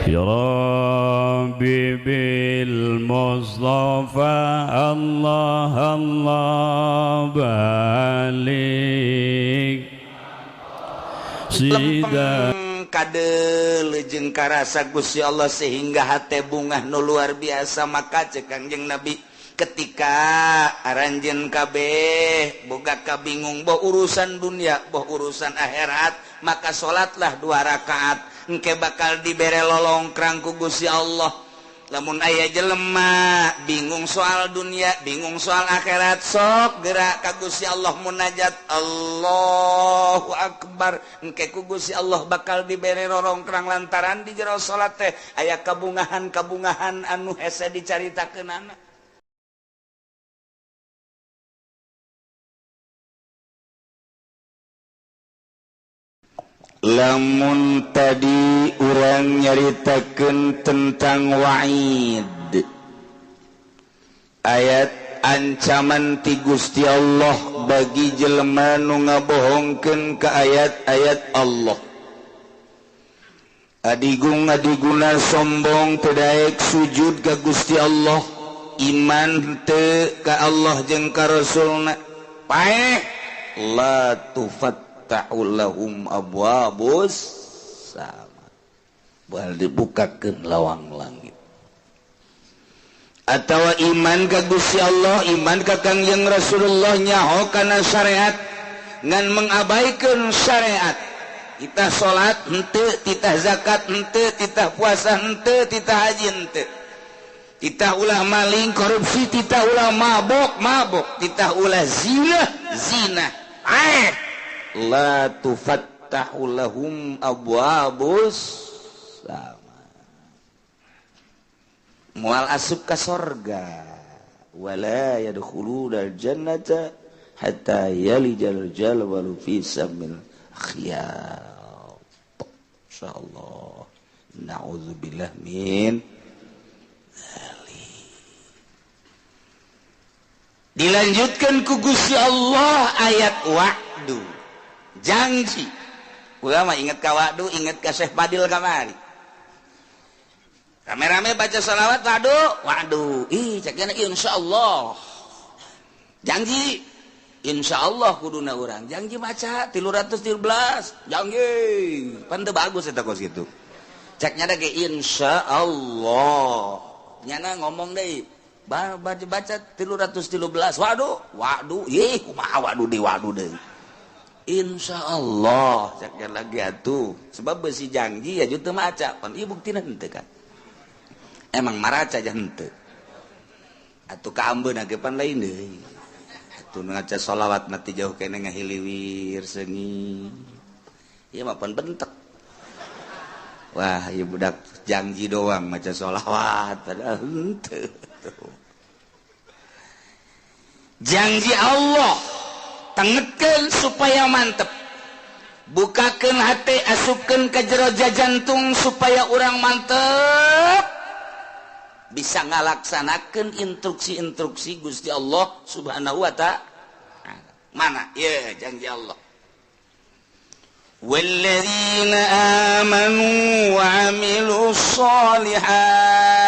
Ya Rabbi bil Mustafa Allah Allah balik sida kadele jeung karasa Gusti Allah sehingga hate bungah nu luar biasa. Maka cek Kangjeng Nabi ketika aranjeun kabeh boga kabingung boh urusan dunia boh urusan akhirat, maka salatlah 2 rakaat engke bakal dibere lolongkrang ku Gusti Allah. Lamun aya jelema bingung soal dunia, bingung soal akhirat, sok gerak ka Gusti Allah munajat Allahu Akbar, engke ku Gusti Allah bakal dibere rorongkrang lantaran di jero salat teh aya kabungahan-kabungahan anu hese dicaritakeunana. Lamun tadi urang nyaritakeun tentang wa'id, ayat ancaman ti Gusti Allah bagi jelema nu ngabohongkeun ka ayat-ayat Allah. Adigung adiguna sombong teu daek sujud ka Gusti Allah, iman teu ka Allah jeung ka Rasulna, paeh la tufat ta'ullahum abwabus sama, bal dibukakeun lawang langit. Atawa iman ka Gusti Allah, iman ka Kangjeng Rasulullah, nyaho kana syariat ngan mengabaikeun syariat. Titah salat henteu, titah zakat henteu, titah puasa henteu, titah haji henteu, titah ulah maling korupsi, titah ulah mabok-mabok, titah ulah zina zina. La tufattahu lahum abwabus sama, moal asup ka sorga, wala yadkhuluna jannata hatta yalijal jalwalu fi samil khiyat. Insyaallah, na'udzubillah min dzalik. Dilanjutkan ku Gusti Allah ayat wa'du, janji. Ulama inget ka wa'du, inget ka Syekh Fadil kamari. Rame-rame baca salawat wa'du, wa'du. Ih, cekna insyaallah. Janji insyaallah kuduna urang. Janji maca 313, janji. Pan teu bagus eta kos kitu. Ceknya da ge insyaallah. Nyana ngomong deui, baca 313, wa'du, wa'du. Ih, kumaha wa'du deui, wa'du deui. Insya Allah cakap lagi atuh, sebab besi janji ya juta maca pan ieu buktina henteu kan, emang maraca aja henteu atuh kaambeuna ge pan lain deui atuh ngaca sholawat mati jauh kene ngahiliwir seungi ieu mah pan bentek. Wah ieu budak janji doang maca sholawat padahal henteu. Janji Allah tengetkeun supaya mantep, bukakeun hati, asupkeun ka jero jantung supaya urang mantep bisa ngalaksanakeun instruksi-instruksi Gusti Allah Subhanahu wa ta'ala. Mana ye janji Allah, walladzina amanu wa amilus sholihat.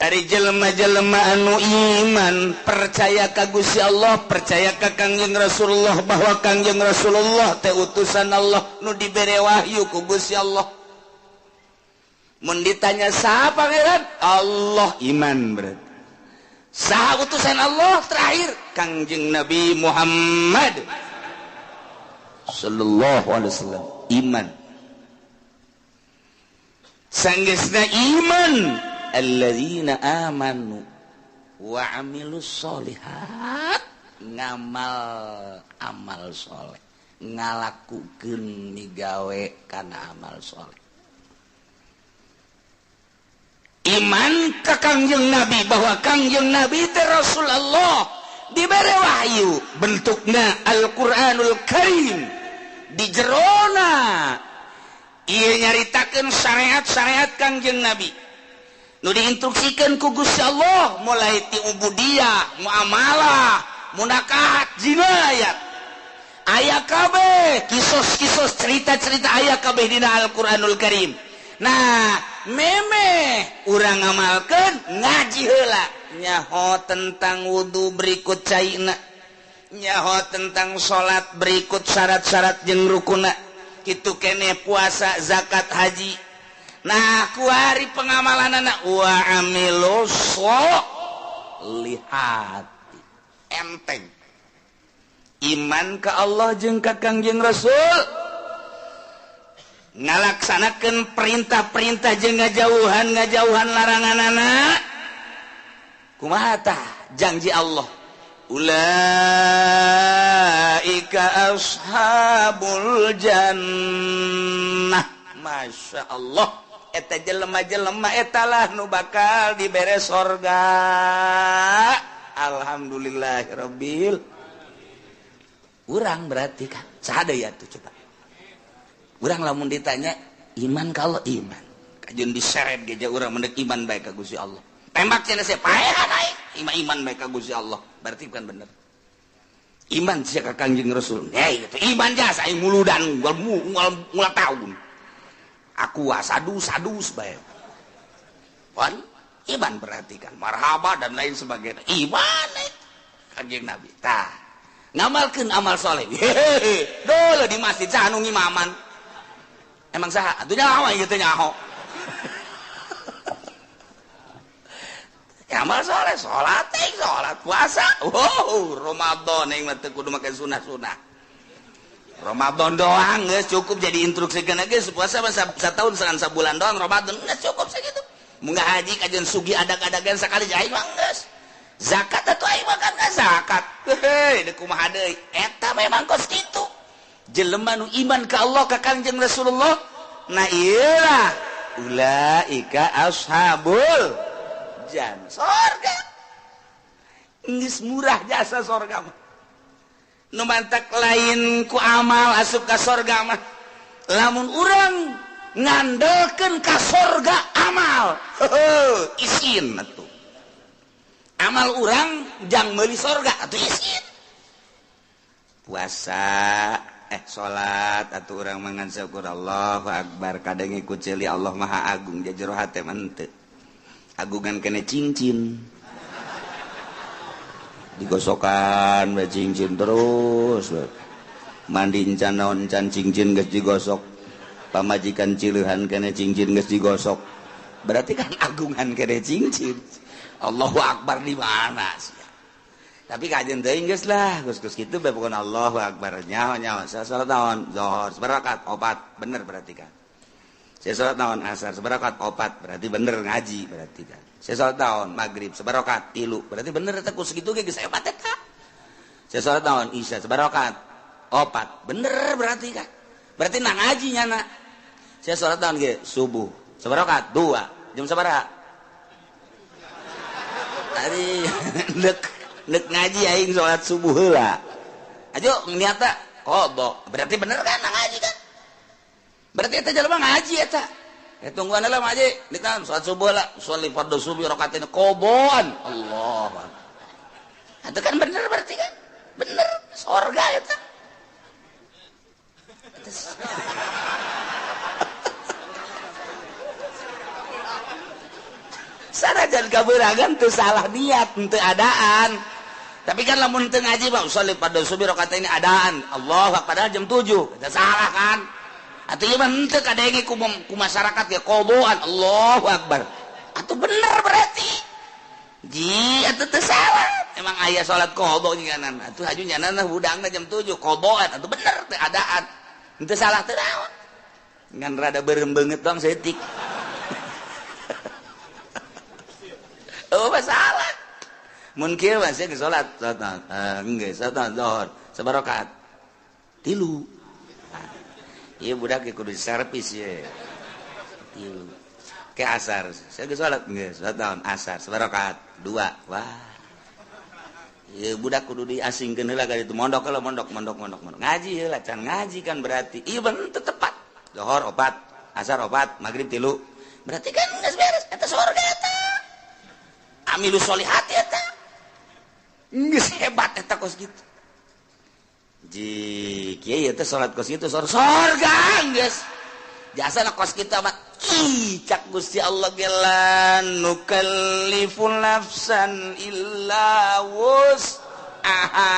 Ari jelema-jelema anu iman percaya ka Gusti Allah, percaya ka Kangjeng Rasulullah bahwa Kangjeng Rasulullah teh utusan Allah nu dibere wahyu ku Gusti Allah. Mun ditanya saha pangeran? Allah, iman berarti. Saha utusan Allah terakhir? Kangjeng Nabi Muhammad sallallahu alaihi wasallam, iman. Sanggeusna iman, alladzina amanu wa amilus sholihat, ngamal amal soleh, ngalakukeun migawe kana amal soleh. Iman ka Kangjeng Nabi bahwa Kangjeng Nabi teh Rasulullah, dibere wahyu bentukna Al-Qur'anul Karim, di jerona ieu nyaritakeun syariat-syariat Kangjeng Nabi nu diinstruksikan ku Gusti Allah, mulai ti ubudiyah, muamalah, munakahat, jinayat. Aya kabeh kisos-kisos cerita-cerita aya kabeh dina Al-Qur'anul Karim. Nah, memeh urang ngamalkeun ngaji heula nyaho tentang wudu berikut caina, nyaho tentang salat berikut syarat-syarat jeung rukuna, kitu keneh puasa, zakat, haji. Nah, kuari pengamalanana wa amilus solihati. Enteng. Iman ka Allah jeung ka Kangjeng Rasul, ngalaksanakeun perintah-perintah jeung ngajauhan laranganana. Kumaha tah janji Allah? Ulaika ashabul jannah. Masya Allah, eta jelema-jelema etalah nu bakal dibere sorga. Alhamdulillahirabbil. Urang berarti kan saha deui atuh coba. Urang lamun ditanya iman kalau iman, kajeun diseret ge urang mendek iman bae ka Gusti Allah. Tembak cenah sia paehan aing, iman bae ka Gusti Allah. Berarti bukan bener. Iman sia ka Kangjeng Rasul. Hei, itu iman jasa aing muludan ngulang tahun. Aku sadus-sadus bae. Wan iman berarti kan marhaba dan lain sebagainya. Iman Kangjeng Nabi. Tah, ngamalkeun amal soleh. Hehehe, dulu di masjid saha nu ngimaman? Emang saha? Atuh nyaho ieu teh nyaho. Amal soleh, salat teh, salat puasa. Wow, Ramadan aing mah teu kudu make sunah-sunah. Ramadan doang geus cukup jadi instruksikeun geus puasa mah satahun sabulan doang Ramadan geus cukup sakitu. Mun haji kajeun sugih adag-adagan sakali aing mah geus. Zakat atuh aing mah kan zakat. Heuh, deuk kumaha deui? Eta memang kos kitu. Jelema nu iman ka Allah ka Kangjeng Rasulullah, nah iyalah ulaika ashabul jannah. Sorga. Geus murah jasa sorga mah. Nu mantak lain ku amal asup ka sorga mah. Lamun urang ngandelkeun ka sorga amal, heuh, isin atuh. Amal urang jang meuli sorga atuh isin. Puasa, salat atuh urang mangan syukur Allahu akbar kadang ikut ceuli Allah Maha Agung jero hate mah henteu. Agungan kene cincin. Digosokan we cincin terus. Mandi encan naon encan cincin geus digosok. Pamajikan cileuhan kene cincin geus digosok. Berarti kan agungan kene cincin. Allahu akbar di mana sih? Tapi kajian teuing geus lah, geus-geus kitu bae pokona Allahu akbar. Nyaho-nyaho saya salat naon? Zuhur, sabarakat opat, bener berarti kan. Saya salat naon? Asar, sabarakat opat, berarti bener ngaji berarti kan. Saya salat naon? Maghrib, sabarakat tilu, berarti bener eta ku sakitu ge geus hebat eta. Saya salat naon? Isya, sabarakat opat, bener berarti kan. Berarti na ngaji nyana. Saya salat naon ge? Subuh, sabarakat dua, jam sabaraha? Tadi nek ngaji aing salat subuh heula. Ayo niatna qada. Berarti bener kan ngaji kan? Berarti eta jelema ngaji eta. Ya tungguan heula ngaji, ditahan salat subuh lah, sholli fardhu subuh rakaatain qadaan. Allah. Itu kan bener berarti kan? Bener sorga eta. Sanajan kabeuragan teu salah niat, teu adaan. Tapi kan lamun teu ngaji mah sholli fardhu subuh rakaat ini adaan. Allah padahal jam 7. Eta salah kan? Atuh ieu mah henteu kadenge ku masyarakat ge qadaan. Allahu akbar. Atuh bener berarti. Ji atuh teu salah. Emang aya salat qadha nyanan. Atuh haju nyanan hudangna jam 7 qadaan. Atuh bener teu adaan. Henteu salah teu naon. Ngan rada beureum beungeut doang saeutik. Oh masalah. Mun kieu mah sia geus salat, salat geus salat zuhur, sabarakat. Tilu. Ieu budak ge kudu servis ye. Tilu. Ke asar, sia geus salat geus salat naon asar, sabarakat dua. Wah. Ieu budak kudu diasingkeun heula ka ditu mondok heula mondok mondok mondok mondok. Ngaji heula can ngaji kan berarti. Ieu bener teu tepat. Zuhur opat, asar opat, magrib tilu. Berarti kan geus beres eta surga eta. Amilu solihati eta. Geus hebat eta kos kitu. Ji kieu teh salat kos kitu sorga geus. Jasa na kos kitu mah ih cak Gusti Allah ge la nukallifu nafsan illa wus'aha.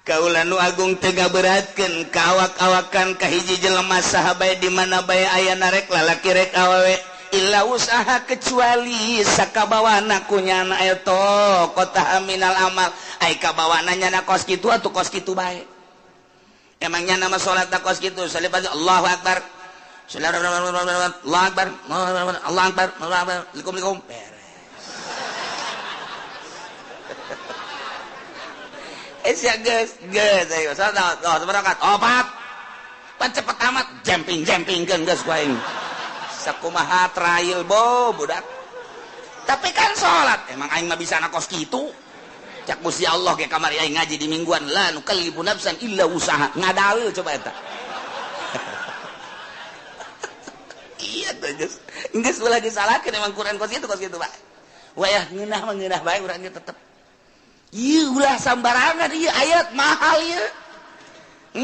Kaula nu agung teu ngaberatkeun ka awak-awakan ka hiji jelema saha bae di mana bae aya rek lalaki rek awewe illa usaha kecuali sakabawana ku nyana eta kota minal amal ai kabawana nyana kos kitu atuh kos kitu bae. Emang nyana mah salat kos kitu salibah Allahu akbar Allahu akbar Allahu akbar Assalamualaikum beres. Sia geus geus ayo salat salat opat pan cepet amat jemping-jempingkeun geus ku aing sakumaha trail bo budak. Tapi kan salat emang aing mah bisa na kos kitu. Cak Gusti Allah ge kamari aing ngaji di mingguan la nukallifu nafsan illa usaha ngadalil coba eta. Iya tuh geus geus ulah disalahkeun emang Quran kos kitu Pak. Wayah ngeunah mah ngeunah bae urang ge tetep. Ieu ulah sambarangan ieu ayat mahal ieu.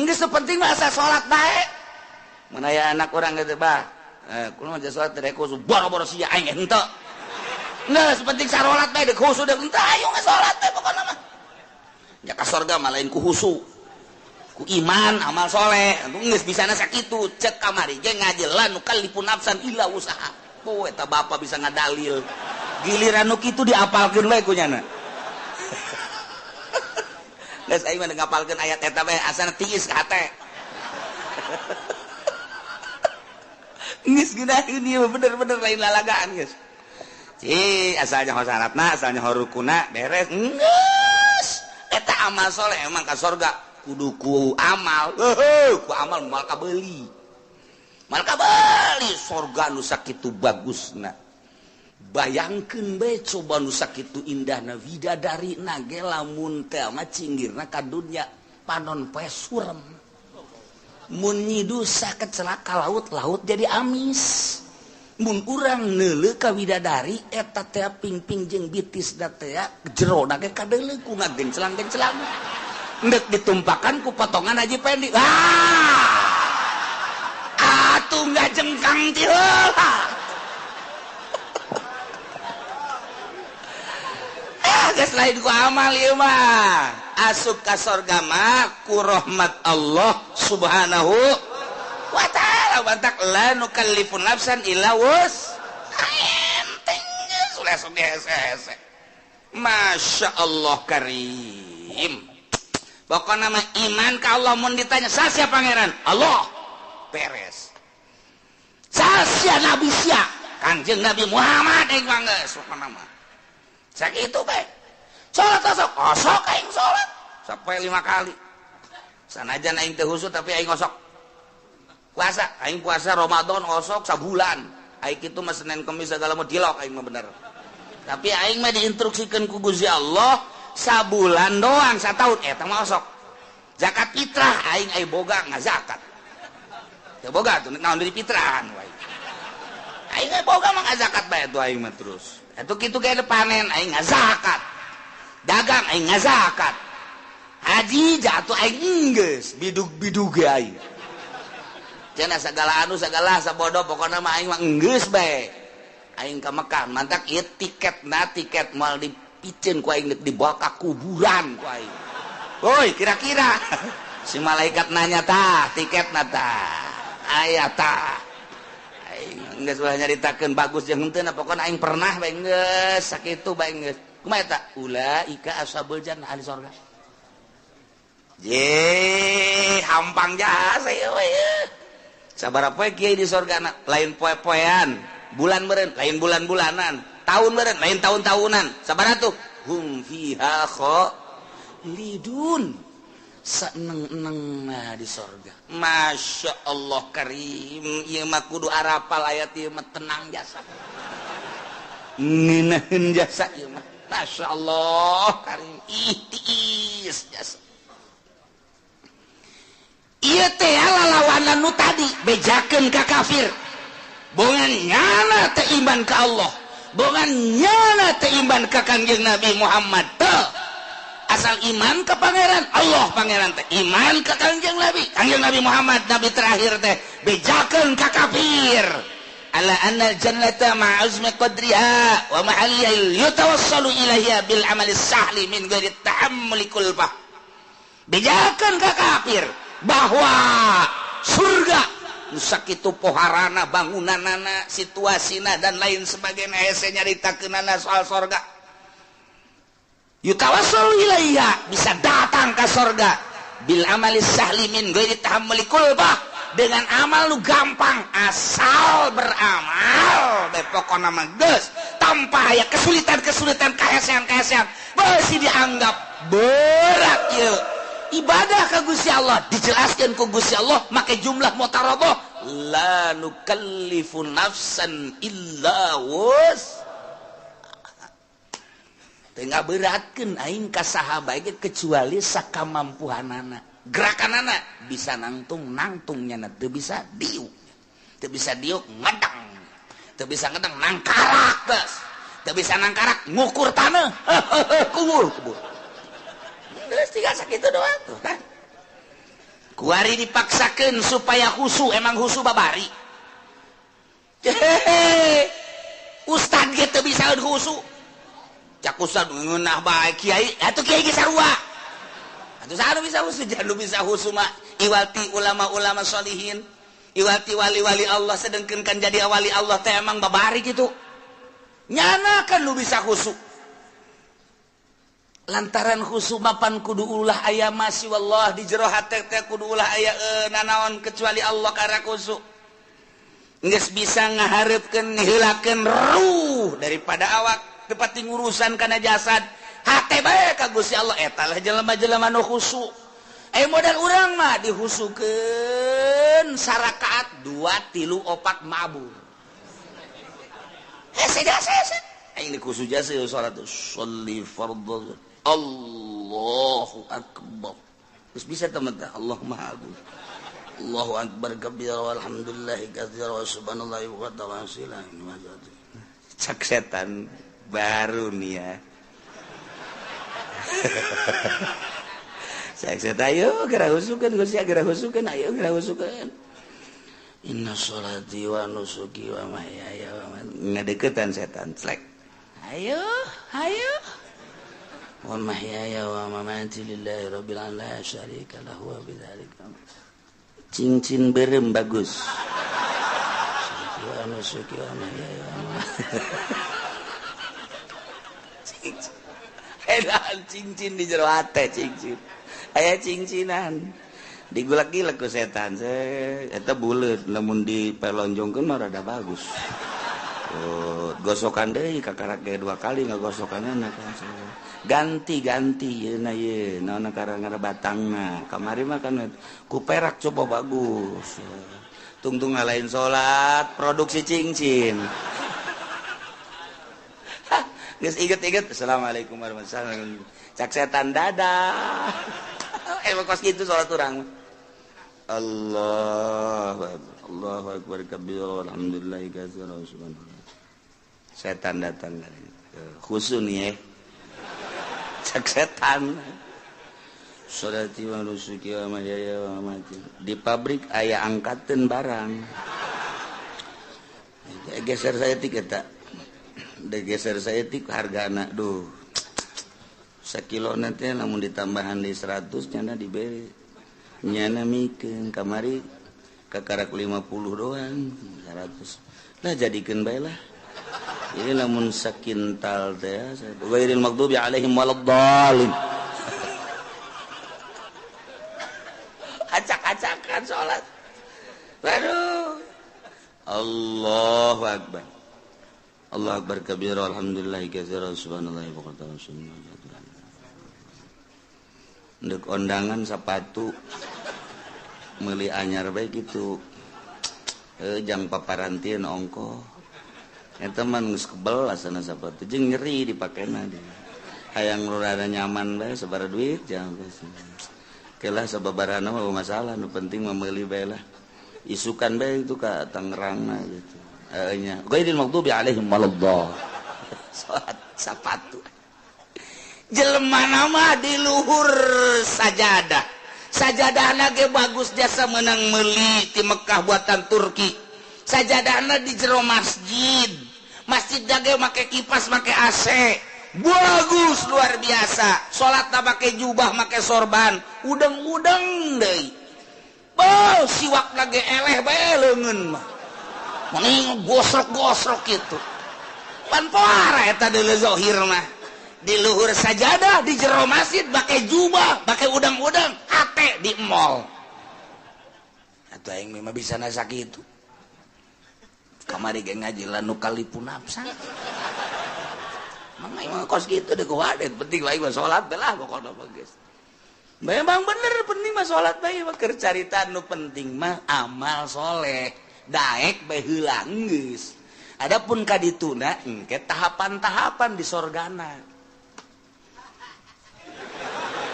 Geus penting mah asa salat bae. Mun aya anak urang geus bah, kulo mah salat teh khusu boro-boro sia aing henteu. Geus penting sarolat bae deuk khusu deuk henteu ayo geus salat bae pokona mah. Nya ka sorga mah lain ku khusu. Ku iman amal soleh. Geus bisana sakitu cek kamari ge ngaji la nukallifu nafsan illa usaha. Oh eta bapa bisa ngadalil. Giliran nu kitu diapalkeun bae ku nyana. Geus aing mah ngapalkeun ayat eta bae asana tiis ka hate. Geus geunaheun ieu bener-bener lain lalagaan geus. Ci asalnya ho syaratna, asalnya ho rukuna beres. Geus eta amal soleh emang ka sorga kudu ku amal. Heuh, ku amal moal kabeuli. Moal kabeuli sorga nu sakitu bagusna. Bayangkeun bae coba nu sakitu indahna widadari na ge lamun teh mah cinggirna ka dunya panon poe surem. Mun nyidusa kecelaka laut, laut jadi amis. Mun urang neuleuh ka widadari eta teh pingping jeung bitis da teh jero na ge kadeuleuh ku ngagencelang-gencelang. Endek ditumpakan ku potongan Haji Pendi. Ah! Atuh ngajengkang ti heula. Geus lain ku amal ieu mah. Asup ka sorga mah ku rahmat Allah Subhanahu wa ta'ala. Bantak la nukallifu nafsan illa wus. Enteng geus ulah sok hese-hese. Masya Allah karim. Pokona mah iman ka Allah mun ditanya sasia pangeran? Allah. Beres. Sasia nabi sia? Kanjeng Nabi Muhammad aing mah geus pokona mah. Sakitu bae. Salat osok, osok aing salat sampai 5 kali. Sanajan aing teu khusyuk tapi aing osok. Puasa, aing puasa Ramadan osok sabulan. Aing kitu mah Senin Kemis segala mah dilok aing mah bener. Tapi aing mah diinstruksikeun ku Gusti Allah sabulan doang sataun eta mah osok. Zakat fitrah aing aya boga ngazakat. Teu boga tuh naon deui fitrahan wae. Aing aya boga mah ngazakat bae tuh aing mah terus. Atuh kitu ge panen aing ngazakat. Dagang aing ngazakat. Haji jatuh aing geus bidug-bidug ge aing. Cenah sagala anu sagala sabodo pokona mah aing mah geus bae. Aing ka Mekah mantak ieu tiketna tiket moal dipiceun ku aing dibawa ka kuburan ku aing. Woi kira-kira si malaikat nanya tah tiketna tah aya tah. Aing geus ulah nyaritakeun bagus jeung henteu pokona aing pernah bae geus sakitu bae geus. Kumaha eta? Ulaika ashabul jannah ahli sorga. Ye, hampang jasa ieu we. Sabaraha poe kiai di sorga lain poe-poean, bulan meureun, lain bulan-bulanan, tahun meureun, lain tahun-tahunan. Sabaraha tuh? Hum fiha khalidun. Saeneng-enengna di sorga. Masya Allah karim, ieu mah kudu arapal ayat ieu mah tenang jasa. Ngeunaheun jasa ieu mah. Masya Allah karim, ih tiis jasa. Ieu teh lalawanan nu tadi bejakeun ka kafir. Bongan nyana teh iman ka Allah, bongan nyana teh iman ka Kangjeng Nabi Muhammad teh. Asal iman ke pangeran Allah, pangeran teh iman ke Kangjeng Nabi, Kangjeng Nabi Muhammad nabi terakhir teh, bejakeun ka kafir ala anna jannata ma'azmi qadriha wa mahalliha yatawassalu ilaiha bil amali sahli min ghairi ta'ammuli kulfah. Bejakeun ka kafir bahwa surga nu sakitu poharana, bangunanana, situasina, dan lain sebagainya, hese nyaritakeunana soal sorga. Yutawassalu ilaiha, bisa datang ke sorga, bil amali sahli min ghairi tahammuli kulfah, dengan amal lu gampang, asal beramal bae pokona mah geus, tanpa aya kesulitan-kesulitan, kahesean-kahesean beusi dianggap berat ieu ibadah ka Gusti Allah. Dijelaskan ku Gusti Allah make jumlah mutaradah, la nukallifu nafsan illa wus. Teu ngaberatkeun aing ka saha bae kecuali sakamampuhanana. Gerakanana bisa nangtung nangtung, nyana teu bisa diuk, teu bisa diuk ngedang, teu bisa ngedang nangkarak, geus teu bisa nangkarak ngukur taneuh, kubur kubur. Geus tinggal sakitu doang tuh kan. Kuari dipaksakeun supaya khusu, emang khusu babari. Hehehe, ustad ge teu bisa khusu. Cak ustad ngeunah bae kiai, atuh kiai ge sarua. Atuh saha nu bisa khusu? Jangan nu bisa khusu mah iwati ulama-ulama sholihin, iwati wali-wali Allah, sedengkeun kan jadi wali Allah teh emang babari kitu. Nyana kan nu bisa khusu. Lantaran khusu mapan kudu ulah aya masih wallah di jero hate teh, kudu ulah aya nanaon kecuali Allah karena khusu. Geus bisa ngahareupkeun, ngeheulakeun ruh daripada awak, teu ngurusan kana jasad, hate bae ka Gusti Allah, eta lah jelema-jelema nu khusu. Eh, modal urang mah dihusukeun sarakaat dua tilu opat mabur. Hese jasa hese aing dikhusu jasa salat sholli fardhu, Allahu akbar. Terus bisa teman teh Allah Maha Agung. Allahu akbar kabira walhamdulillahi katsira wa subhanallahi wa ta'ala. Cak setan baru nih ya. Cak setan, ayo geura husukeun Gusti, geura husukeun, ayo geura husukeun. Inna sholati wa nusuki wa mahyaya wa mamati. Ngadeukeutan setan clek. Ayo, ayo. Wa mahyaya wa mamati lillahi rabbil alamin la syarika lahu wa bidzalika. Cincin berem bagus. Wa nusuki wa mahyaya wa mamati. Cincin. Edan cincin di jero hate cincin. Aya cincinan. Digulak-gilek ku setan. Eta buleut lamun dipelonjongkeun mah rada bagus. Oh, gosokan deui kakarak ge dua kali ngagosokanna ganti-ganti yeuna ye naon karang batangna kamari mah kan ku perak coba bagus. Tungtung ngalain salat produksi cincin. Geus inget-inget assalamualaikum warahmatullahi wabarakatuh. Cak setan dadah. Emang kos kitu salat urang. Allah Allahu akbar kabir alhamdulillahi katsira subhanallah. Setan datang khusu nih ya. Cak setan. Sholati wa nusuki wa mahyaya wa mamati. Di pabrik aya angkateun barang. Geser saya tik eta. Geser saya tik hargana duh. Sakilo nanti lamun ditambahan di 100 nyana diberi. Nyana mikeun kamari kakarak 50 doang 100. Lah jadikeun bae lah. Ini lamun sakintal teh ghairil maghdubi alaihim waladdallin. Acak-acakan salat. Waduh. Allahu akbar. Allahu akbar kabira alhamdulillahi katsira subhanallahi wa bihamdihi. Ndek ondangan sepatu meuli anyar bae kitu. Jang paparantieun ongkoh. Eta mah geus kebel asana sapatu jeung nyeri dipakena dia. Hayang nu rada nyaman bae sabaraha duit jang. Kelah sababarana mah masalah, nu penting mah meuli bae lah. Isukan bae itu ka Tangerangna gitu. Heeh nya. Ghairil maghdubi alaihim waladdallin. Salat sapatu. Jelema nama di luhur sajadah. Sajadahna ge bagus jasa menang meuli ti Mekah buatan Turki. Sajadahna di jero masjid. Masjid ge make kipas, make AC. Bagus luar biasa. Salatna make jubah, make sorban, udeng-udeng deui. Beuh, siwakna ge eleh bae leungeun mah. Mending gosrok-gosrok kitu. Pan poara eta deuleu zahir mah. Di luhur sajadah, di jero masjid, pakai jubah, pakai udang-udang, hate di mall. Atuh aing mah bisa nasa kitu. Kamari ge ngaji la nukallifu nafsan. Mang aing mah kos kitu deui kuwadet, penting aing mah salat bae lah pokona mah geus. Memang bener penting mah salat bae mah keur carita nu penting mah amal soleh. Daek bae heula geus. Adapun ka dituna engke tahapan-tahapan di sorgana.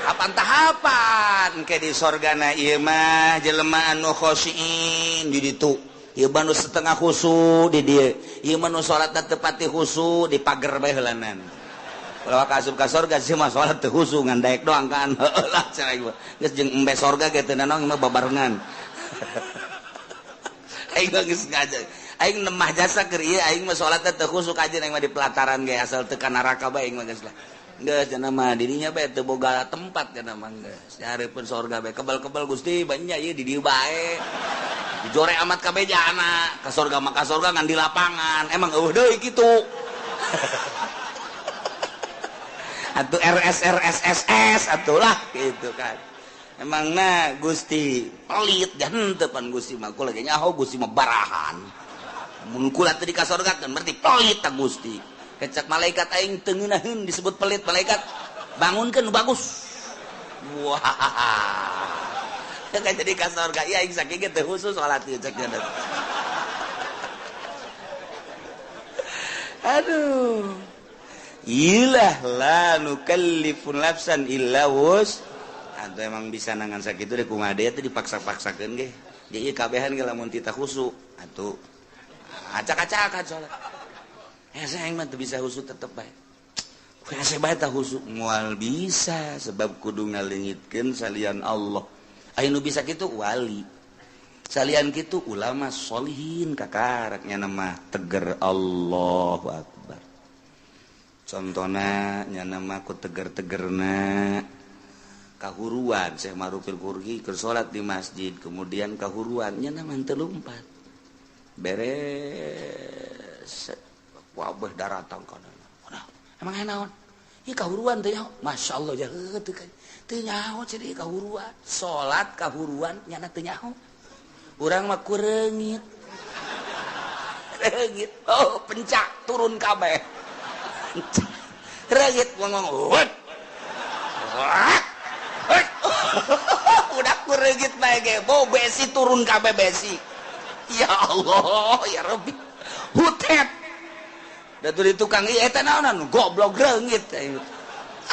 Tahapan-tahapan ke di sorgana ieu mah jelema anu khosyin di ditu. Ieu mah nu setengah khusu di dieu. Ieu mah nu salatna teu pati khusu di pager bae heulanan. Kalau ka asup ka sorga sih mah salat teu khusu ngan daek doang kan. Heueuh lah cenah ieu. Geus jeung embe sorga ge teu nanaon mah babarengan. Aing mah geus ngaja. Aing nemah jasa keur ieu aing mah salatna teu khusu kajeun aing mah di pelataran ge asal teu ka neraka bae aing mah geus lah. Geus cenah mah dirinya bae teu boga tempat cenah mah geus. Nyareupeun sorga bae kebal-kebal Gusti banyak ieu di dieu bae. Dijore amat kabeh jana, ka sorga mah ka sorga ngan di lapangan. Emang eueuh deui kitu. Atuh RS RS SS atuh lah gitu kan. Emangna Gusti pelit dan henteu pan Gusti mah kula ge nyaho Gusti mah barahan. Mun kula teu di ka sorga kan berarti pelit ta Gusti. Kecak malaikat aing teu ngeunaheun disebut pelit malaikat bangunkeun nu bagus. Wah. Teu jadi ka sorga ieu aing sakieu ge teu khusus salat ieu cek nya. Aduh. Ilah la nukallifu nafsan illa wus. Atuh emang bisa nangan sakitu deh kumaha deui teh dipaksa-paksakeun ge. Ge ieu kabehan ge lamun tita khusu atuh acak-acakan salat. Saya mah teu bisa khusu tetep bae. Hese bae tah khusu moal bisa sebab kudu ngaleungitkeun salian Allah. Aya nu bisa kitu wali. Salian kitu ulama sholihin kakaraknya nama teger Allahu Akbar. Contona nya nama ku teger-tegerna kahuruan Syekh Ma'rufil Qurhi keur salat di masjid kemudian kahuruan nya nama teu lumpat. Beres wabah daratang kana. Emang aya naon? Ieu kahuruan teh nyaho. Masyaallah ja heuh teu teu nyaho cenah kahuruan. Salat kahuruan nyana teu nyaho. Urang mah ku reungit. Reungit. Oh, pencak turun kabeh. Reungit ngomong. Udah ku reungit bae ge, bau besi turun kabeh besi. Ya Allah, ya Rabbi. Hutet. Da di tukang ieu eta naonan goblok reungit.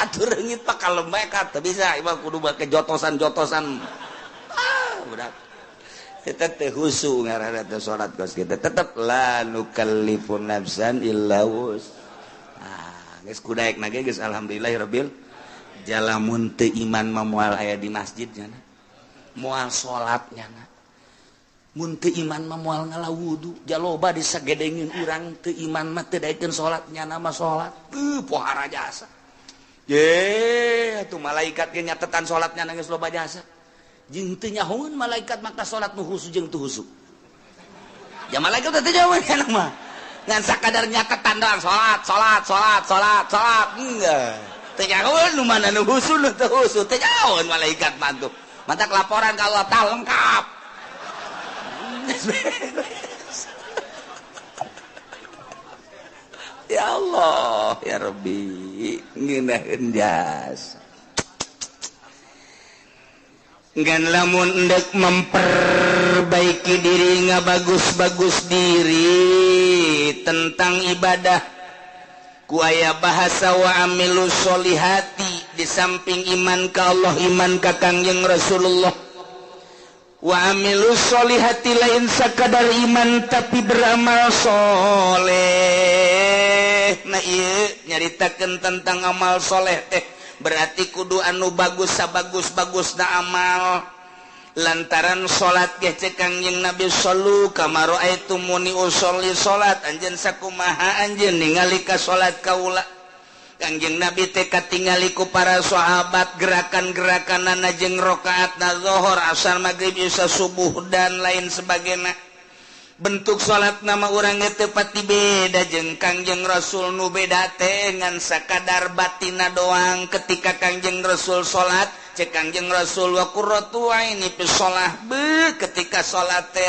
Atuh reungit pak kalem bae ka teu bisa ieu mah kudu make jotosan-jotosan. Ah, budak. Eta teh khusu ngaranna teh salat kos kitu. Tetep la nukallifu nafsan illa wus. Ah, geus kudaekna ge geus alhamdulillahirabbil jalamun teu iman mah moal aya di masjid nya. Moal salat nya. Mun teu iman mah moal ngalawudu jaloba disagedengin urang teu iman mah teu daekeun salat nyana mah salat teu pohara jasa. Ye atuh malaikat ge nyatetan salat nyana geus loba jasa. Jeung teu nyahoeun malaikat maka salat nu khusu jeung teu khusu. Ya malaikat teh teu nyahoeun nyana mah. Ngan sakadar nyatetan doang salat salat salat salat salat enggak. Teu nyahoeun nu mana nu khusu nu teu khusu teu nyahoeun malaikat mah tuh. Mantak laporan ka Allah tah lengkap. Ya Allah, ya Rabbi, ngeunaheun jasa. Ngan lamun endek memperbaiki diri ngabagus-bagus diri tentang ibadah ku aya bahasa wa amilu sholihati di samping iman ka Allah, iman ka Kangjeng Rasulullah. Wa amilu sholihati lain sakadar iman tapi beramal soleh. Nah ieu nyaritakeun tentang amal soleh teh berarti kudu anu bagus sabagus-bagusna amal. Lantaran salat ge cek Kangjeng Nabi shallu kama raaitumuni usolli, salat anjeun sakumaha anjeun ningali ka salat kaula. Kangjeng Nabi teh katingali ku para sahabat gerakan-gerakanana jeung rakaatna zuhur, asar, maghrib, isya, subuh dan lain sebagainya. Bentuk salat nama urang teu pati beda jeung Kangjeng Rasul, nu beda teh ngan sakadar batina doang. Ketika Kangjeng Rasul salat, cek Kangjeng Rasul wa qurratu aini fi shalah, be ketika salat teh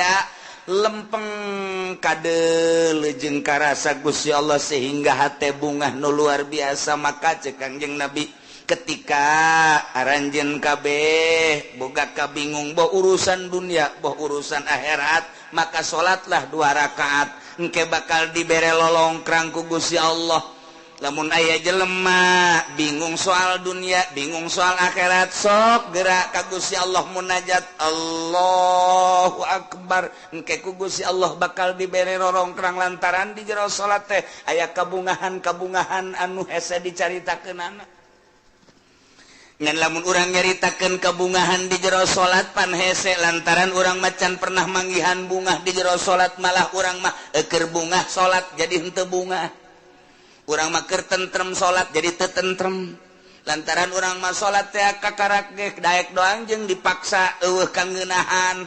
lempeng kadeuleu jeung karasa Gusti Allah sehingga hate bungah nu luar biasa. Maka cek Kangjeng Nabi ketika aranjeun kabeh boga kabingung boh urusan dunia boh urusan akhirat, maka salatlah 2 rakaat engke bakal dibere lolongkrang ku Gusti Allah. Lamun aya jelema bingung soal dunia, bingung soal akhirat, sok gerak ka Gusti Allah munajat Allahu Akbar, engke ku Gusti Allah bakal dibere rorongkrang lantaran di jero salat teh aya kabungahan-kabungahan anu hese dicaritakeunana. Ngan lamun urang nyaritakeun kabungahan di jero salat pan hese, lantaran urang macan pernah manggihan bungah di jero salat, malah urang mah eukeur bungah salat jadi henteu bungah. Urang mah keur tentrem salat jadi teu tentrem. Lantaran urang mah salat teh kakarak ge daek doang jeung dipaksa eueuh kangeunahan.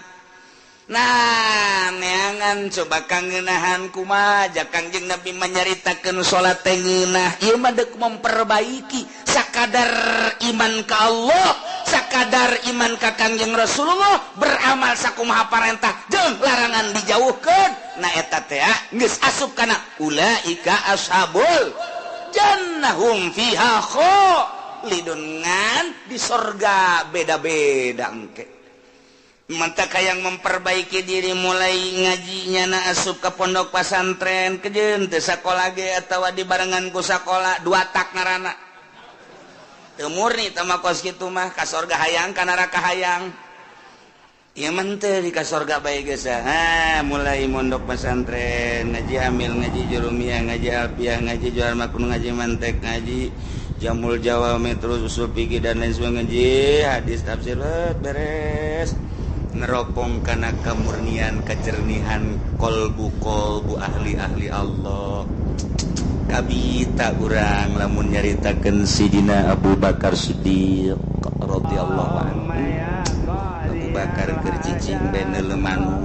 Nah, neangan coba kangeunahan kumaha ja Kangjeng Nabi manyaritakeun salat teh ngeunah. Ieu mah deuk memperbaiki sakadar iman ka Allah, sakadar iman ka Kangjeng Rasulullah, beramal sakumaha parentah jeung larangan dijauhkeun. Nah eta teh geus asup kana ulaika ashabul jannah hum fiha khalidun, ngan di sorga beda-beda engke. Mantap yang memperbaiki diri mulai ngajinya na asup ke pondok pesantren kejeun teu sakola ge atawa dibarengan ku sakola dua tak ngaranna. Teu murni teh mah kos kitu mah ka sorga hayang ka neraka hayang. Ieu mah teu di ka sorga bae geus. Ha, mulai mondok pesantren, ngaji amil, ngaji jurumiyah, ngaji alfiah, ngaji jual makun, ngaji mantek, ngaji jamul jawami, terus usul fikih dan lain sebagainya, ngaji hadis tafsir beres. Neropong kana kemurnian kejernihan kolbu-kolbu ahli-ahli Allah. Kabita urang lamun nyaritakeun Sidina Abu Bakar Siddiq radhiyallahu anhu. Abu Bakar keur cicing bae neuleuh manuk.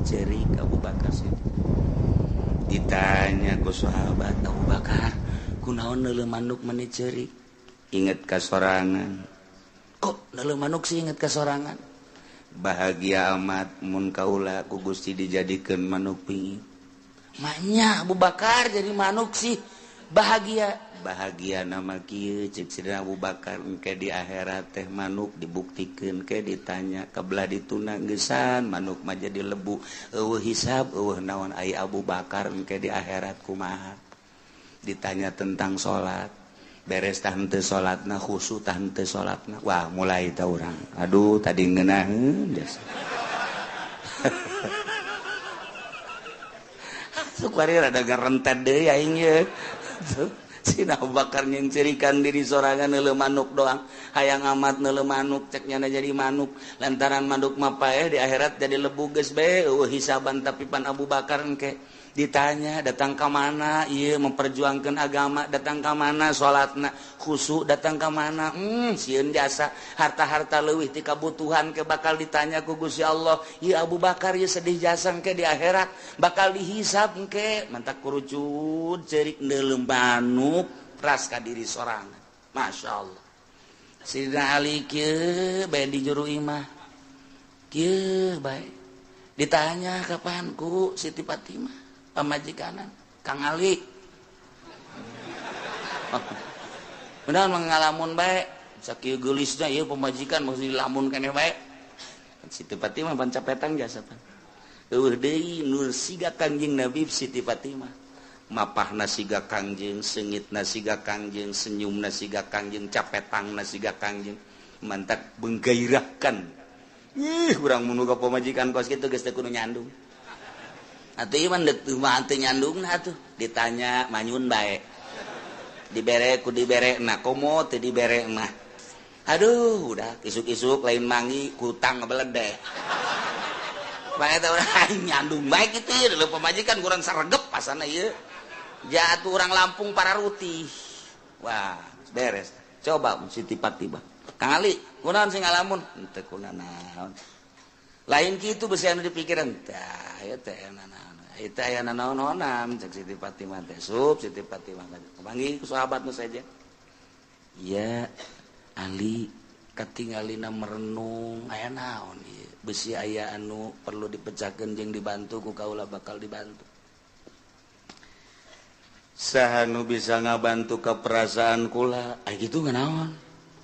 Cerik Abu Bakar Siddiq. Ditanya ku sahabat, Abu Bakar, kunaon neuleuh manuk meni cerik? Inget ka sorangan. Kok neuleuh manuk sih inget ka sorangan? Bahagia amat mun kaula ku Gusti dijadikeun manuk pingit. Maknya Abu Bakar jadi manuk sih bahagia. Bahagia nama kieu cek Sidina Abu Bakar engke di akhirat teh manuk dibuktikeun ke ditanya kabelah dituna geusan manuk mah jadi lebu eueuh hisab eueuh naon ai Abu Bakar engke di akhirat kumaha. Ditanya tentang salat, beres tah henteu salatna, khusyuk tah henteu salatna. Wah, mulai tah urang. Aduh, tadi ngeunaheun geus. Sukwari rada ngarentet deui aing ye. Sina Abu Bakar nyeuncerikan diri sorangan neuleuh manuk doang. Hayang amat neuleuh manuk cek nyana jadi manuk. Lantaran manuk mah paeh di akhirat jadi lebu geus bae eueuh hisaban, tapi pan Abu Bakar engke ditanya datang ka mana ieu memperjuangkan agama, datang ka mana salatna khusyuk, datang ka mana sieun jasa harta-harta leuwih ti kabutuhan ke bakal ditanya ku Gusti Allah. Ieu Abu Bakar ieu sedih jasa engke di akhirat bakal dihisab engke. Mantak kurucut ceurik neuleuh manuk ras ka diri sorangan. Masya Allah. Sidina Ali kieu bae di juru imah kieu bae ditanya kapan ku Siti Fatimah pamajikanan Kang Ali. Benar mengalamun bae sakieu geulisna ieu pamajikan maksud dilamun keneh bae. Siti Fatimah pancapetang jasa pan. Eueuh deui nur siga Kangjeng Nabi Siti Fatimah. Mapahna siga Kangjeng, seungitna siga Kangjeng, senyumna siga Kangjeng, capetangna siga Kangjeng. Mantak menggairahkan. Ih, urang mun boga pamajikan kos kitu geus teu kudu nyandung. Atuh ieu mah teu nyandungna atuh ditanya manyun bae. Dibere ku dibere na komo teu dibere mah. Aduh, udah isuk-isuk lain mangi kutang ngebeledeh. Bae teh urang nyandung bae kitu ieu leuh pamajikan kurang saregep pasana ieu. Jatuh orang Lampung para rutih. Wah, beres. Coba Siti Fatimah. Kang Ali, kunaon sing ngalamun? Henteu kunanaon. Lain kitu besi anu dipikiran. Tah, ieu teh naon. Ieu teh aya nanaon-naonan cek Siti Fatimah teh. Sup Siti Fatimah kapanggih ku sahabat nu saja. Iya, Ali katingalina merenung aya naon ieu. Besi aya anu perlu dipecahkeun jeung dibantu ku kaula bakal dibantu. Saha nu bisa ngabantu ke perasaan kula? Ay gitu naon?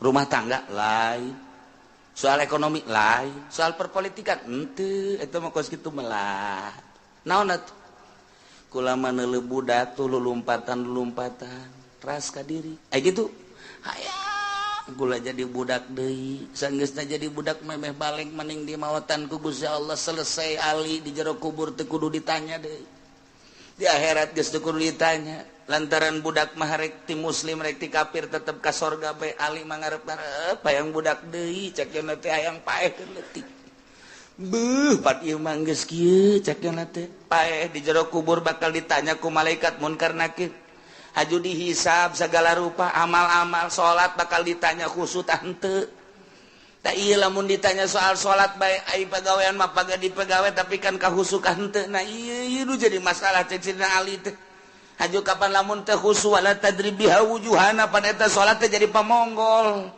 Rumah tangga lain, soal ekonomi lain, soal perpolitikan henteu, eta mah kos kitu melah. Naon atuh? Kula mah neuleuh budak tuh lulumpatan-lulumpatan, ras ka diri. Ay gitu. Hayang kula jadi budak deui, sanggeusna jadi budak memeh balik maning di mawatan ku Gusti Allah selesai ali di jero kubur teu kudu ditanya deui. Di akhirat geus teu kudu ditanya lantaran budak mah rek ti muslim rek ti kafir tetep ka sorga bae ali mah ngarep-ngarep hayang budak deui cek yeuna teh hayang paeh keur leutik beuh pat ieu mah geus kieu cek yeuna teh paeh di jero kubur bakal ditanya ku malaikat munkar nakir haju dihisab segala rupa amal-amal salat bakal ditanya khusus henteu. Tak iya lamun ditanya soal salat bae ai pagawean mah paga di pagawe tapi kan kahusukan henteu. Nah ieu ieu nu jadi masalah cek Sidina Ali teh. Haju kapan lamun teh khusu wala tadribiha wujuhana pan eta salat teh jadi pamonggol.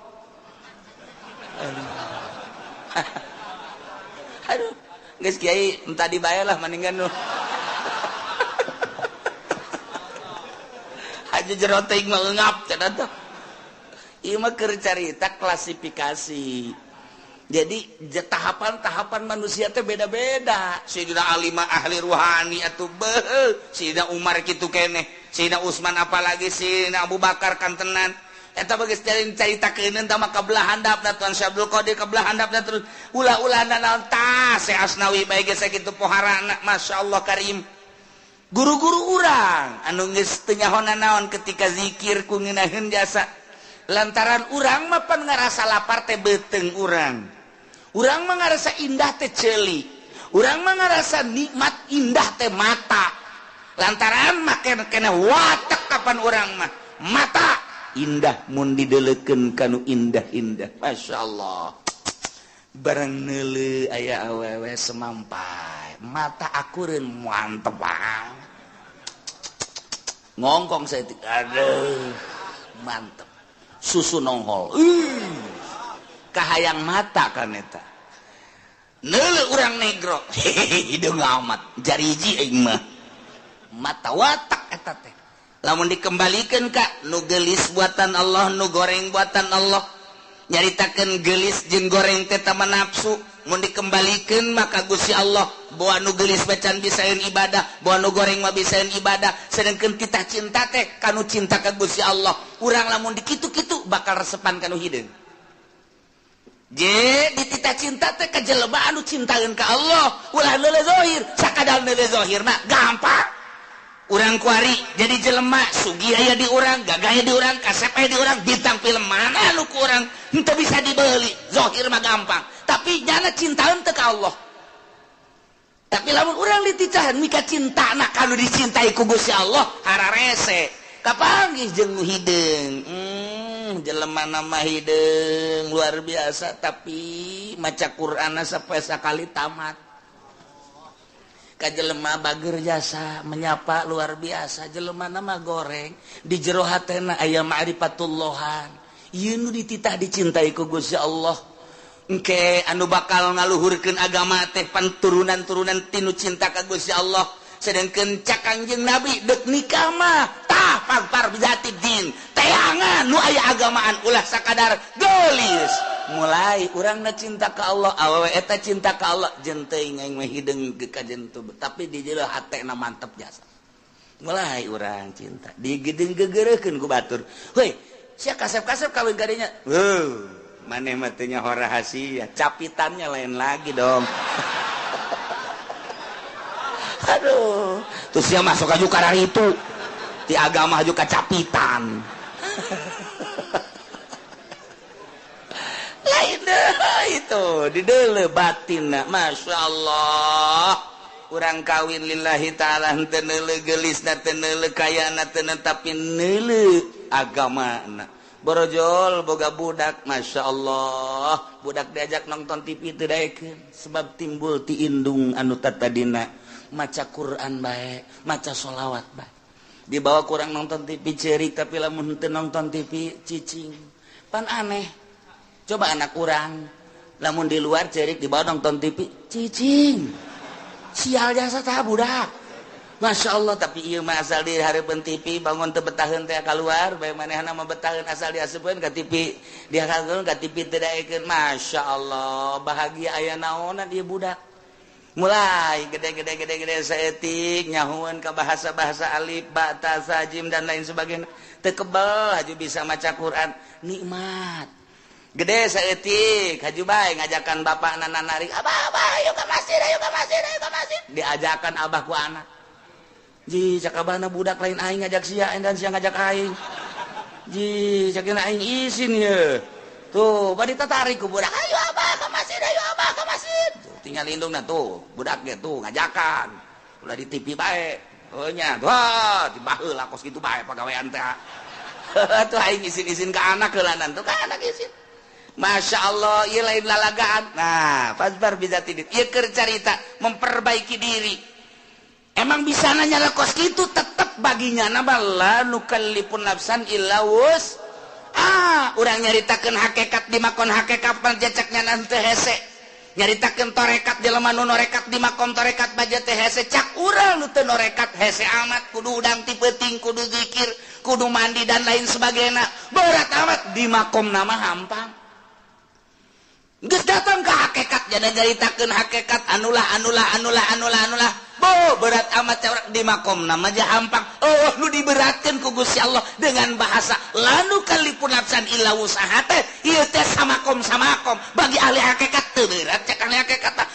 Aduh, geus kiai entah dibayar lah mendingan nu. Haju jero teuing mah eungap cenah teh. Ieu mah keur carita klasifikasi. Jadi tahapan-tahapan manusia teh beda-beda. Sayyidina Ali mah ahli ruhani atuh beuh, Sayyidina Umar kitu keneh, Sayyidina Utsman apalagi Sayyidina Abu Bakar kantenan. Eta bageus caritakeun tah mah kabelah handapna Tuan Syekh Abdul Qadir kabelah handapna terus ulah-ulah naon tah Syekh Asnawi bae geus sakitu poharana masyaallah karim. Guru-guru urang anu geus teu nyaho naon ketika zikir ku ngeunaheun jasa. Lantaran urang mah pan ngarasa lapar teh beuteung urang. Urang mah ngarasa indah teh ceuli. Urang mah ngarasa nikmat indah teh mata. Lantaran mah kena watek kapan urang mah mata indah mun dideleukeun kanu indah-indah. Masyaallah. Barang neuleuh aya awewe semampai, mata akureun mantep banget. Ngongkong saya aduh mantep. Susu nonghol. Kahayang mata kan eta. Neuleuh urang negro. Hideung amat jariji aing mah. Mata watak eta teh. Lamun dikembalikeun ka nu geulis buatan Allah, nu goreng buatan Allah. Nyaritakeun geulis jeung goreng teh tama nafsu. Mun dikembalikeun maka Gusti Allah boa nu geulis bacan bisaeun ibadah, boa nu goreng mah bisaeun ibadah. Sedengkeun titah cinta teh kanu cinta ka Gusti Allah. Urang lamun dikitu-kitu bakal resepan kanu hideung. Je dititah cinta teh ka jelema anu cintaeun ka Allah, ulah neuleuh zahir, sakadar neuleuh zahir mah gampang. Urang kuari jadi jelema sugih aya di urang, gagah aya di urang, kasep aya di urang, bintang film mana nu ku urang henteu bisa dibeli, zahir mah gampang. Tapi nyana cintaeun teh ka Allah. Tapi lamun urang diticahan mika cintana kanu dicintai ku Gusti Allah, hararese. Kapanggih jeung nu hideung. Jelema nama hideung luar biasa tapi maca Qur'anna sampai sakali tamat. Ka jelema bager jasa menyapa luar biasa, jelema nama goreng di jero hatena aya ma'rifatullahan. Ieu nu dititah dicintai ku Gusti Allah. Engke anu bakal ngaluhurkeun agama teh panturunan-turunan tinu cinta ka Gusti Allah. Sedangkeun cak Kangjeng Nabi deuk nikah mah tah pagpar bijati din teangan nu aya agamaan ulah sakadar geulis. Mulai urangna cinta ka Allah, awewe eta cinta ka Allah, jeung teuing aing mah hideung ge ka jentu, tapi di jero hatena mantep jasa. Mulai urang cinta digedeung gegereukeun ku batur. Heuy, sia kasep-kasep kawin kadinya. Heuh, maneh mah teu nyaho rahasia, capitannya lain lagi dong. Aduh, terus sia masuk aju kararitu ti agama aju kacapitan. Lain deh itu di deuleu batinna. Masya Allah, urang kawin lillahi ta'ala henteu neuleuh geulisna, teu neuleuh kayana, teu tapi neuleuh agamana. Borojol boga budak, Masya Allah, budak diajak nonton TV teu daekeun sebab timbul ti indung anu tatadina maca Quran bae, maca sholawat bae. Dibawa kurang nonton TV cerik, tapi lamun teu nonton TV cicing. Pan aneh. Coba anak urang lamun di luar cerik, dibawa nonton TV cicing. Sial jasa tah budak. Masya Allah, tapi ieu mah asal di hareupeun TV bangun teu betaheun teh kaluar, bae manehna mah betaheun asal diasupkeun ka TV, dihakeun ka TV teu daekeun. Masya Allah, bahagia aya naonan ieu budak. Mulai gede-gede-gede-gede saeutik nyahueun ka bahasa-bahasa alif, ba, ta, sa, jim dan lain sebagainya. Teu kebel haju bisa maca Quran, nikmat. Gede saeutik haju bae ngajakan bapakna narik, "Abah, abah, ayo ka masjid, ayo ka masjid, ayo ka masjid." Diajakan abah ku anak. Ji, cak abahna budak lain aing ngajak sia dan sia ngajak aing. Ji, cak aing isin ye. Tuh, bari tatarik ku budak, "Ayo abah ka masjid, ayo abah ka masjid." Tuh, tinggal lindungna tuh, budak ge tuh ngajakan. Ulah di TV bae. Oh nya, wah, dibaheula kos kitu bae pagawean teh. Tuh aing isin-isin ka anak heulanan tuh ka anak isin. Masya Allah, ieu lain lalagaan. Nah, fasbar bisa tidit. Ieu keur carita memperbaiki diri. Emang bisa nanya kos kitu tetep baginya nama la nukallifun nafsan illa wus. Ah, urang nyaritakeun hakikat di makon hakikat panjacaknya nanti hese. Nyaritakeun torekat jelema nu norekat di makom torekat baja teh hese. Cak urang nu teu norekat hese amat, kudu udang ti peuting, kudu zikir, kudu mandi dan lain sebagainya. Berat amat di makom nama hampang. Geus datang ke hakikat jadi nyaritakeun hakikat anulah anulah anulah anulah anulah. Bo berat amat cawrak di makom nama aja hampang. Oh nu diberatkeun ku Gusti Allah dengan bahasa lanu kalipun nafsan illa wusaha teh ieu teh samakom samakom bagi ahli hakikat teu berat cek ahli hakikat mah,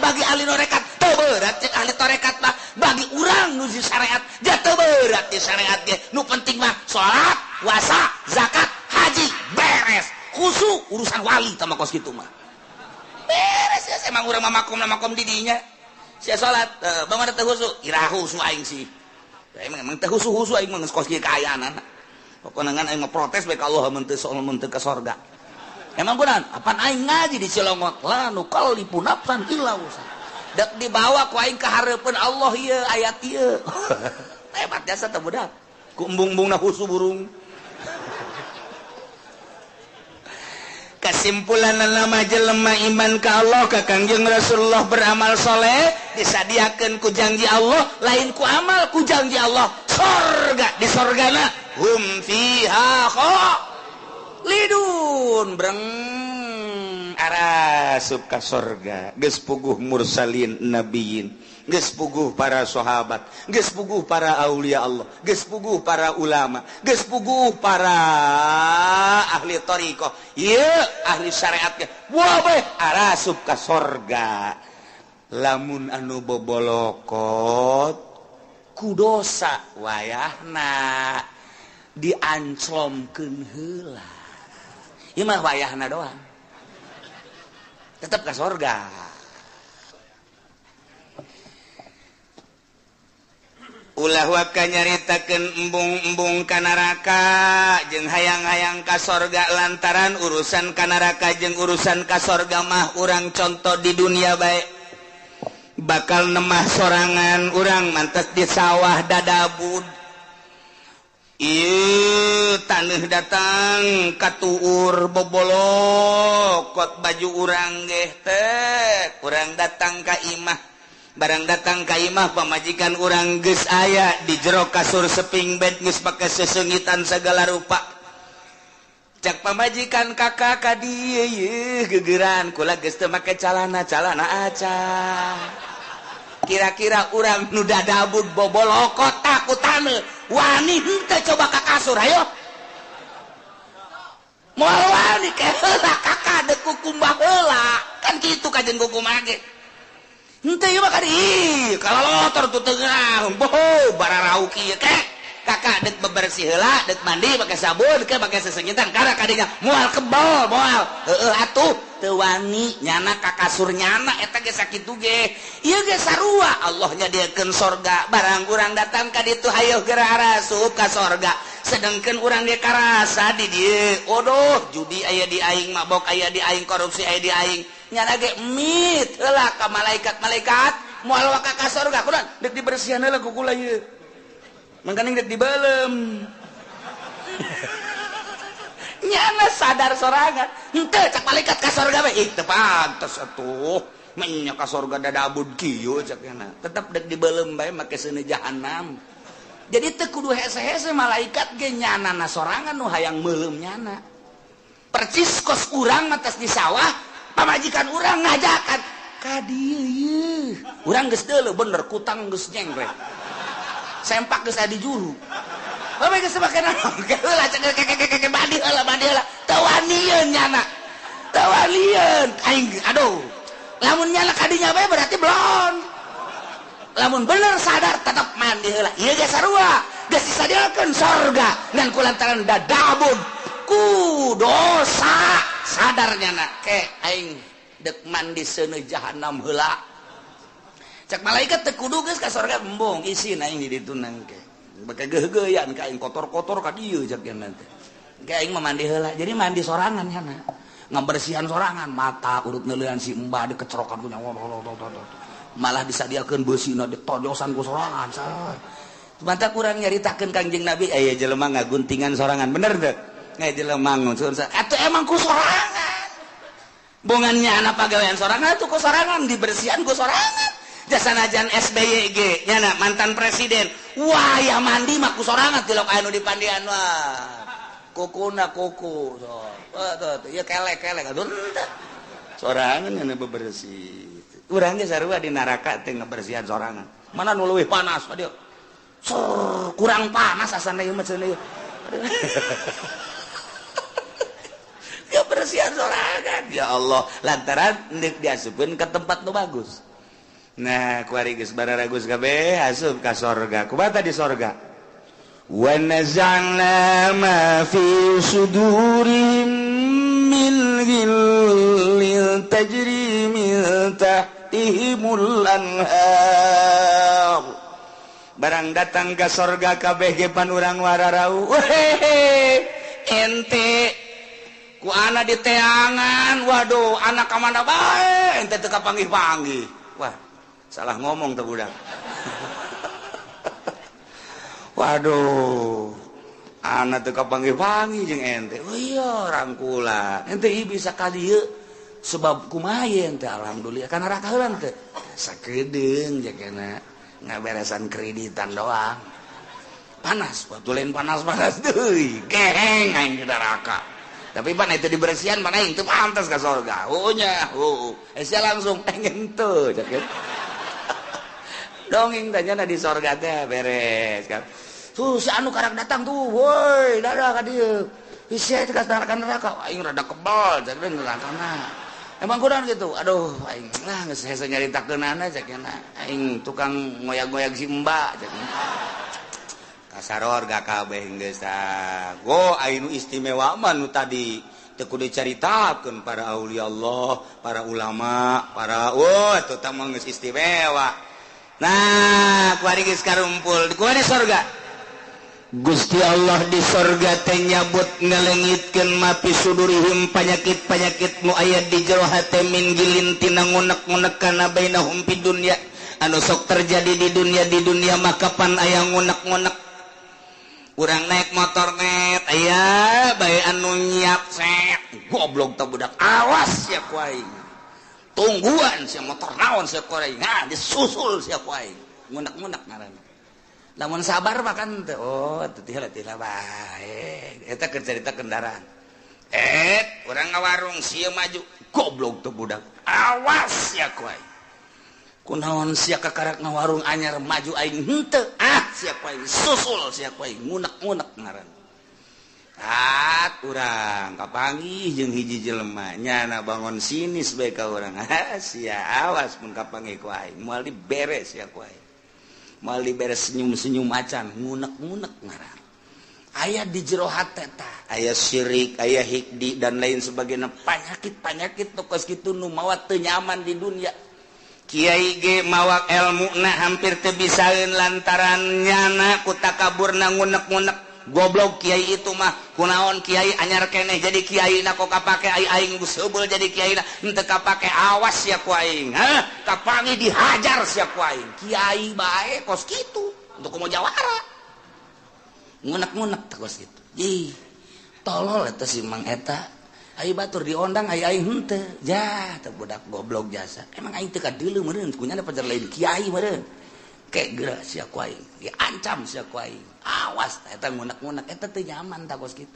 bagi ahli norekat teu berat cek ahli torekat mah, bagi urang nu di syariat ja teu berat di syariat ge. Nu penting mah salat, puasa, zakat, haji beres. Khusu urusan wali tama kos kitu mah. Beres ya emang urang mah makom makom di dinya. Sia salat, bangun teu khusu, ira khusu aing sih. Emang emang teu khusu-khusu aing mah geus kos kieu kaayaan. Pokona ngan aing mah protes bae ka Allah mun teu mun teu ka sorga. Emang kunaon? Apan aing ngaji di Cilongot, la nukallifu nafsan illa wusaha. Dek dibawa ku aing ka hareupeun Allah ieu ayat ieu. Hebat jasa teh budak. Ku embung-embungna khusu burung. Kesimpulan nama jelema iman ka Allah ka Kangjeng Rasulullah beramal soleh disadiakeun ku janji Allah, lain ku amal ku janji Allah sorga di sorgana hum fiha khalidun breng arasup ka sorga. Geus puguh mursalin nabiyin, geus puguh para sahabat, geus puguh para aulia Allah, geus puguh para ulama, geus puguh para ahli thariqah, ieu ahli syariat ge. Wah bae arasup ka sorga. Lamun anu bobolokot ku dosa wayahna dianclomkeun heula. Ieu mah wayahna doang. Tetep ka sorga. Ulah waka nyaritakeun embung-embung ka neraka jeung hayang-hayang ka sorga lantaran urusan ka neraka jeung urusan ka sorga mah urang contoh di dunia bae. Bakal nemah sorangan urang mantes di sawah dadabud. Ieu taneuh datang katuur bobolokot baju urang geh teh urang datang ka imah. Barang datang ka imah pamajikan urang geus aya di jero kasur seping bed geus pake seseungitan sagala rupa. Cak pamajikan kakak ka dieu yeuh gegeran kula geus teu make calana, calana aca. Kira-kira urang nu dadabud bobolokot takutan wani henteu coba ka kasur ayo. Moal wani ke heula kakak deuk kukumbah heula. Kan kitu kajen kukumbah ge. Henteu ieu mah ka dieu kalalotor tuh tengah boho bararau kieu kek kakak dek bebersih heula dek mandi pake sabun ke pake sesengitan karena kadinya moal kebal moal heueuh atuh teu wani nyana ka kasur nyana eta ge sakitu ge ieu ge sarua Allah nyadiakeun sorga barang urang datang ka ditu hayoh geura arasup ka sorga sedangkan urang ge karasa di dieu odoh judi aya di aing mabok aya di aing korupsi aya di aing nyana ge mit heula ka malaikat-malaikat moal waka ka sorga kunaon dek dibersihan heula ku kula ieu mangkaning dek dibelem nyana sadar sorangan henteu cak malaikat ka sorga we ih teu pantes atuh menya ka sorga dadabud kieu cak nyana tetep dek dibelem bae make seuneu jahanam. Jadi teu kudu hese-hese malaikat ge nyanana sorangan nu hayang meuleum nyana. Percis kos urang mah tos di sawah pamajikan urang ngajakan ka dieu ieu. Urang geus deuleu bener kutang geus nyengklek. Sempak geus aya di juru. Bae geus make naon? Heula cek keke mandi heula mandi heula. Teu wanieun nyana. Teu wanieun aing aduh. Lamun nyana ka dinya bae berarti belon. Lamun bener sadar tetap mandi heula ieu ge sarua geus disadiakeun sorga ngan kulantaran dadabun ku dosa sadar nyana ke aing dek mandi seuneu jahanam heula cek malaikat teu kudu geus ka sorga embung isin aing di ditu nangke bake geugeuyan ka aing kotor-kotor ka dieu cek nyana teh ke aing mah mandi heula jadi mandi sorangan nyana ngabersihan sorangan mata urut neuleuan si embah dikecerokan ku nyawa malah disadiakeun beusina ditojosan ku sorangan. Mantap urang nyaritakeun Kangjeng Nabi aya jelema ngaguntingan sorangan bener teu? Aya jelema nguncun atuh emang ku sorangan. Bongannya anak pagawean sorangan atuh ku sorangan dibersihan ku sorangan. Jasanajan SBY ge nyana mantan presiden. Wah ya mandi mah ku sorangan tilok anu dipandian wah. Kukuna kuku so. Tuh tuh ieu kelek-kelek atuh henteu. Sorangan nyana bebersih. Urang ge sarua di neraka teh ngabersihan sorangan. Mana nu leuwih panas dieu? Sur, kurang panas asana ieu mah cenah ieu. Ngabersihan sorangan. Ya Allah, lantaran deuk diasupkeun ka tempat nu bagus. Nah, kuari geus bararagus kabeh asup ka sorga. Kumaha di sorga? Wa naza'na ma fi sudurihim min ghillin tajri min tahtihimul anhar. Barang datang ke sorga kabeh ge pan urang wararau. Wehehe, ente ku ana di teangan, waduh anak ka mana bae ente teu kapanggih-panggih. Wah, salah ngomong teh budak. Waduh, ana teu kapanggih-panggih jeung ente. Oh iya, rangkulan. Ente ieu bisa ka dieu sebab kumaha ente alhamdulillah kana neraka heula teh. Sakedeung jakena ngaberesan kreditan doang. Panas, waktu lain panas-panas deui, geheng aing di neraka. Tapi pan itu dibersihan mana aing teu pantas ka sorga. Oh nya, heuh. Sia langsung pengen teu cek. Dongeng tanya di sorga teh beres kan. Tuh si anu karak datang tuh, woi, dadah ka dieu. Sia teh ka neraka, aing rada kebal cek nerakana. Emang kurang gitu, aduh, aing lah geus hese nyaritakeunana cek nya. Aing tukang ngoyag-ngoyag si Mbak cek. Kasaror ga kabeh geus tah. Go aing nu istimewa mah nu tadi teu kudu dicaritakeun para aulia Allah, para ulama, para wah teu tah mah geus istimewa. Nah, kuari geus karumpul, kuari sorga. Gusti Allah di sorga teh nyabut ngalengitkeun mapi sudurihim panyakit-panyakit nu aya di jero hate min gilin tina ngunek-ngunek kana bainahum fid dunya anu sok terjadi di dunia maka pan aya ngunek-ngunek. Urang naik motor net aya bae anu nyiap set goblok teh budak awas sia ku aing. Tungguan sia motor naon sia ku aing. Nah disusul sia ku aing. Ngunek-ngunek ngaranna. Lamun sabar mah kan teh oh teu tila bae eta keur carita kendaraan. Urang ngawarung sia maju goblok teh budak awas sia ku aing. Kunaon sia kakarak ngawarung anyar maju aing henteu ah sia ku aing susul sia ku aing ngunek-ngunek ngaran. Tat urang kapanggih jeung hiji jelema nyana bangun sinis bae ka urang. Sia awas mun kapanggih ku aing, moal diberes ya ku aing. Moal diberes senyum-senyum acan, ngunek-ngunek ngaran. Aya di jero hate tah, aya syirik, aya hikdi dan lain sebagainya, panyakit-panyakit nu kos kitu nu mawa teu nyaman di dunia. Kiai ge mawa elmuna hampir teu bisaeun lantaran nyana ku takaburna ngunek-ngunek. Goblok kiai itu mah, kunaon kiai anyar keneh jadi kiai na kok kapake, ai aing geus heubeul jadi kiai na henteu kapake, awas sia ku aing. Hah, kapangi dihajar sia ku aing. Kiai bae kos kitu untuk komo jawara. Ngunek-ngunek teh kos kitu. Ih, tolol eta si Mang eta. Ai batur diondang ai aing henteu. Ja, teh budak goblok jasa. Emang aing teu kadeuleu meureun kunyana pajar lain kiai meureun. Kek geura sia ku aing, diancam sia ku aing. Awas eta ngunek-ngunek eta teu nyaman tah kos kitu.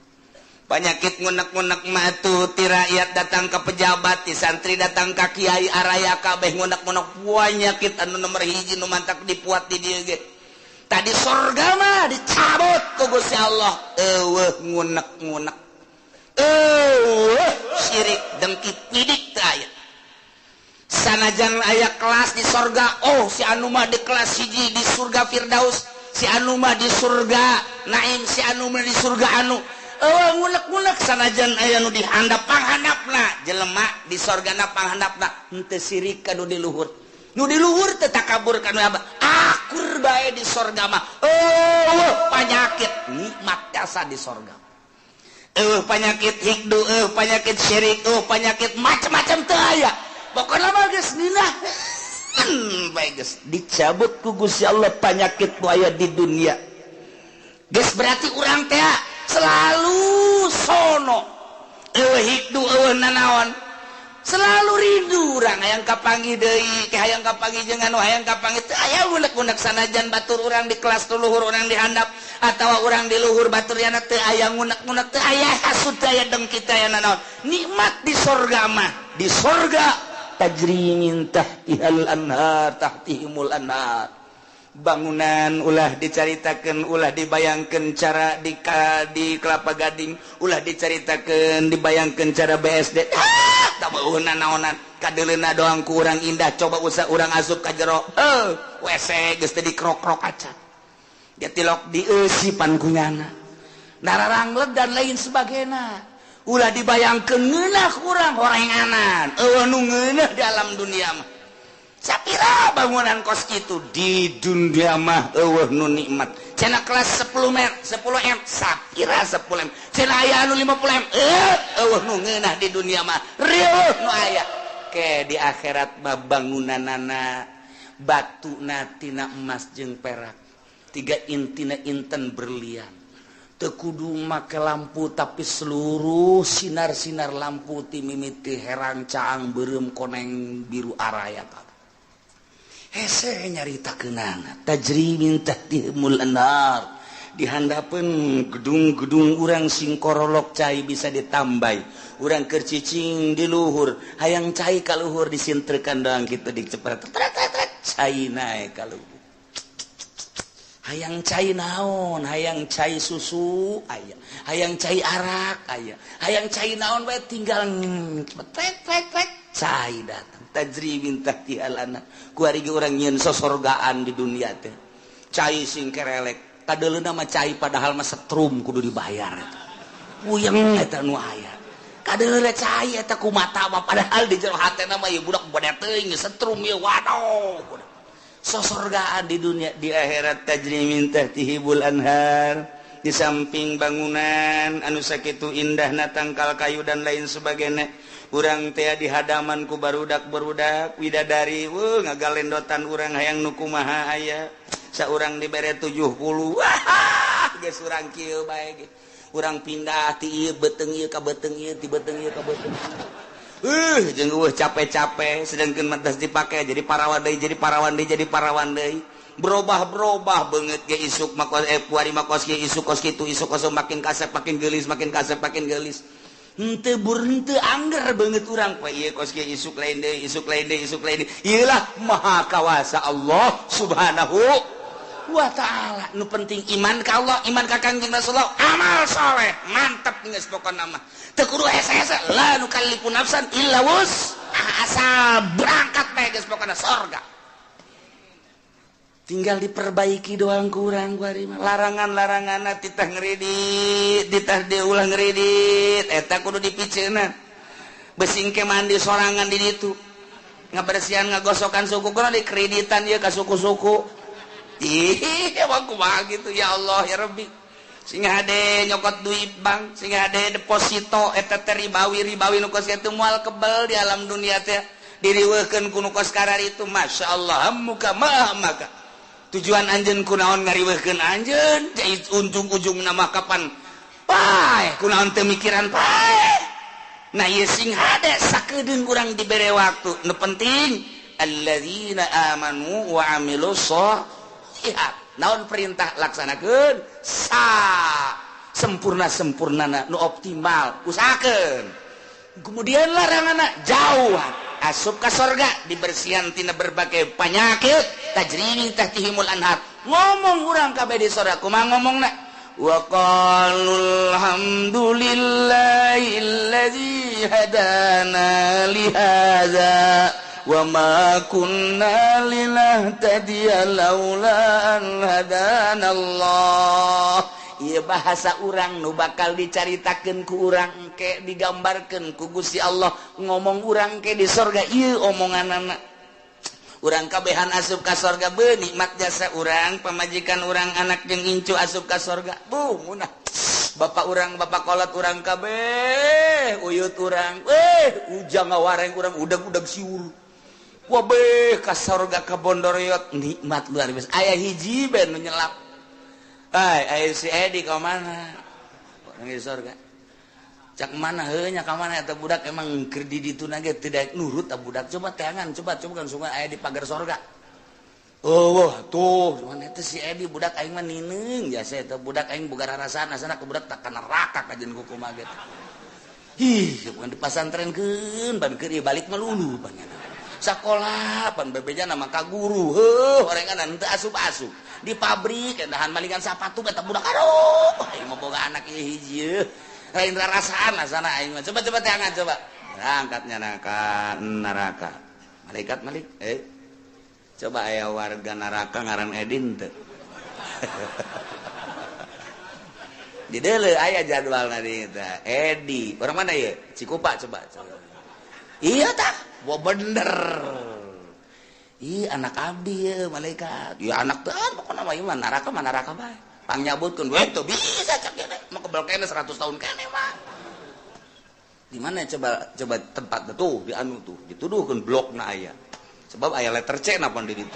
Penyakit ngunek-ngunek mah tuh ti rakyat datang ke pejabat, ti santri datang ka kiai, araya kabeh ngunek-ngunek. Penyakit anu nomor hiji nu mantak dipuat di dieu ge. Tadi sorga mah dicabut ku Gusti Allah. Eueuh ngunek-ngunek. Eueuh syirik dengki pidik teu aya. Sanajan aya kelas di sorga, oh si anu mah di kelas hiji di surga Firdaus, si anu mah di surga Naim, si anu mah di surga anu. Eueuh ngunek-ngunek sanajan aya nu dihandap panghandapna, jelema di sorgana panghandapna henteu sirik ka nu di luhur. Nu di luhur teu takabur ka nu abah. Akur bae di sorga mah. Eueuh panyakit nikmat jasa di sorga. Eueuh panyakit hikdu, eueuh panyakit syirik, eueuh panyakit macam-macam teu aya. Pokokna mah geus ngeunah. Bae geus dicabut ku Gusti Allah panyakit nu aya di dunia. Geus berarti urang teh selalu sono. Eueuh hikdu, eueuh nanaon. Selalu rindu urang hayang kapanggih deui, ke hayang kapanggih jeung anu hayang kapanggih teu aya ngunek-ngunek sanajan batur urang di kelas luhur urang dihandap atawa urang di luhur batur yana teu aya ngunek-ngunek, teu aya hasud, teu aya dengki, teu aya nanaon. Nikmat di sorga mah, di sorga tajri min tahtihal anhar, tahtihimul anhar. Bangunan ulah dicaritakeun, ulah dibayangkeun cara di Kelapa Gading, ulah dicaritakeun dibayangkeun cara BSD. Ah, tak beuheuna naonan, kadeuleuna doang ku urang indah, coba usah urang asup ka jero. WC geus teu dikrok-krok acan. Dia tilok dieusipan ku nyana. Nararangleg dan lain sebagainya. Ulah dibayangkeun ngeunah urang horenganan. Eueuh nu ngeunah di alam dunia mah. Sapira bangunan kos kitu di dunia mah eueuh nu nikmat. Cenah kelas 10 m, 10 m, sapira 10 m. Cenah aya anu 50 m. Eueuh nu ngeunah di dunia mah. Rieuh nu aya. Ke di akhirat mah bangunanana batuna tina emas jeung perak. Tiga intina inten berlian. Teu kudu make lampu tapi seluruh sinar-sinar lampu ti mimiti herang caang beureum koneng biru araya kabeh. Hese nyarita keunana tajri min tahtihimul anhar. Di handapeun gedung-gedung urang sing korolok cai bisa ditambai. Urang keur cicing di luhur, hayang cai ka luhur disintrekan doang kitu dicepret. Cai naek ka luhur. Hayang cai naon, hayang cai susu aya, hayang cai arak aya, hayang cai naon bae tinggal tet tet tet cai datang. Tajri min tahtihal anhar. Kuari ge urang nyieun sosorgaan di dunia teh. Cai sing kerelek, kadeuleuna mah cai padahal mah setrum kudu dibayar eta. Puyeng eta nu aya. Kadeuleuna cai eta ku mata mah padahal di jero hatena mah ieu budak bade teuing setrum ieu waduh. Sosorgaan di dunia, di akhirat tajri min tahtihimul anhar. Di samping bangunan anu sakitu indahna tangkal kayu dan lain sebagainya, urang teh di hadaman ku barudak-barudak widadari, ngagalendotan urang hayang nu kumaha aya. Saurang dibere 70. Wah, geus urang kieu bae ge. Urang pindah ti ieu beuteung ieu ka beuteung ieu, ti beuteung ieu ka beuteung. Jeung eueuh capek-capek sedangkeun mah geus dipake jadi parawan deui, jadi parawan deui, jadi parawan deui. Berubah-berubah beungeut ge isuk mah kos puari mah kos kieu, isuk kos kitu, isuk kos makin kasep makin geulis, makin kasep makin geulis. Henteu bur henteu angger beungeut urang poe ieu kos kieu isuk lain deui, isuk lain deui, isuk lain deui. Ieu lah maha kawasa Allah Subhanahu wa ta'ala. Nu penting iman ka Allah, iman ka Kangjeng Rasulullah, amal soleh, mantap geus pokona mah. Teu kudu hese-hese, la nukallifu nafsan illa wus. Asal berangkat bae geus pokona sorga. Tinggal diperbaiki doang kurang kuari mah. Larangan-laranganna titah ngredit, titah diulah ngredit, eta kudu dipiceunan. Besing ke mandi sorangan di ditu. Ngabersihan ngagosokan suku kudu dikreditan ieu ka suku-suku. Ih, emang kumaha gitu ya Allah ya Rabbi. Sing hade nyokot duit bank, sing hade deposito eta teh ribawi ribawi nu kos kitu moal kebel di alam dunia teh. Diriweuhkeun ku nu kos kararitu masyaallah muka maha maka. Tujuan anjeun kunaon ngariweuhkeun anjeun, ujung-ujung nama kapan paeh kunaon teu mikiran paeh. Nah ieu sing hade sakedeung urang dibere waktu. Nu penting alladzina amanu wa amilus sholihat. Naon perintah laksanakeun sa sempurna-sempurnana nu optimal usahakeun. Kemudian laranganna jauh asup ka sorga dibersihan tina berbagai penyakit tajri min tahtihimul anhar. Ngomong urang kabeh di sorga kumaha ngomongna? Wa qalu alhamdulillahilladzi hadana li hadza wa ma kunna linahtadiya laula an hadana Allah. Ieu bahasa urang nu bakal dicaritakeun ku urang engke digambarkeun ku Gusti Allah ngomong urang ke di sorga ieu omonganana. Urang kabehan asup ka sorga beuh nikmat jasa urang pamajikan urang anak jeung incu asup ka sorga buh munah bapak urang bapak kolot urang kabeh uyut urang ujang ngawareng urang udag-udag siur wabeh ka sorga ka bondoriot nikmat luar biasa aya hiji ben nu nyelap ai aya si Edi ka mana orang di sorga cak mana heuh nya ka mana eta budak emang keur di ditu na ge tidak nurut ta budak coba teangan coba coba kan sungai aya di pagar sorga. Oh tuh mana eta si Edi budak aing mah nineung jasa eta budak aing boga rarasaan asana ke budak tak ka neraka kajeun kumaha ge. Ih bukan dipasantrenkeun ban keur ieu balik mah lulu pan sakola pan bebejana mah ka guru heuh orengan teu asup-asup di pabrik endahan malingan sapatu eta budak aduh aing mah boga anak ieu hiji lain rarasaan asana aing mah coba-coba teangan coba angkatnya neraka neraka malaikat malik coba aya warga neraka ngaran Edin teu di deuleu aya jadwalna di eta Edi orang mana ieu Cikupa coba coba iya tah wah bener ih anak abdi ye malaikat ya anak teh pokona mah ieu mah neraka bae pangnyabutkeun we teu bisa cak ge mah kebel kene 100 tahun kene mah. Di mana coba coba tempat tuh di anu tuh dituduhkeun blokna aya. Sebab aya letter C napa di ditu.